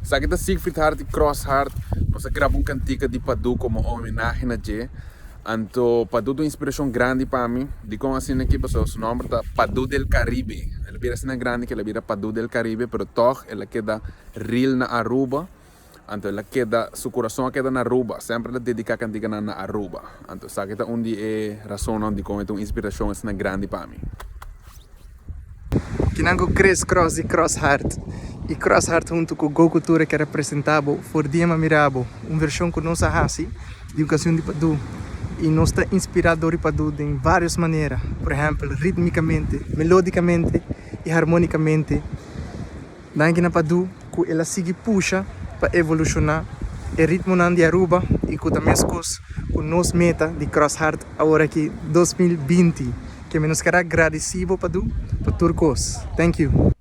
Esaki ta Siegfried Hart y Cross Hart. Nos a graba un cantica di Padu como homenahe na dje. Anto Padu ta un inspiracion grandi pa mi. Dicon asina aki? Pasobra su nomber ta Padu del Caribe. El a bira asina grandi cu el a bira Padu del Caribe, pero tog el a keda real na Aruba. Anto el a keda, su curason a keda na Aruba. Semper el a dedica canticanan na Aruba. Anto esaki ta un di e rasonnan dicon e ta un inspiracion asina grandi pa mi. Kinan ku Chris Cross di Cross Heart i Cross Heart huntu ku Go Cultura kier a presenta bo For Dia Ma Mira Bo, un vershon ku nos a hasi di un kanshon di Padu i nos ta inspirá dor di Padu den vários manera, por ehèmpel ritmikamente, melodikamente i harmonikamente. Danki na Padu ku el a sigui pusha pa evolushoná e ritmonan di Aruba i ku ta meskos ku nos meta di Cross Heart aworaki 2020. Keme nos kere a gradisi bo Padu pa tur kos. Thank you.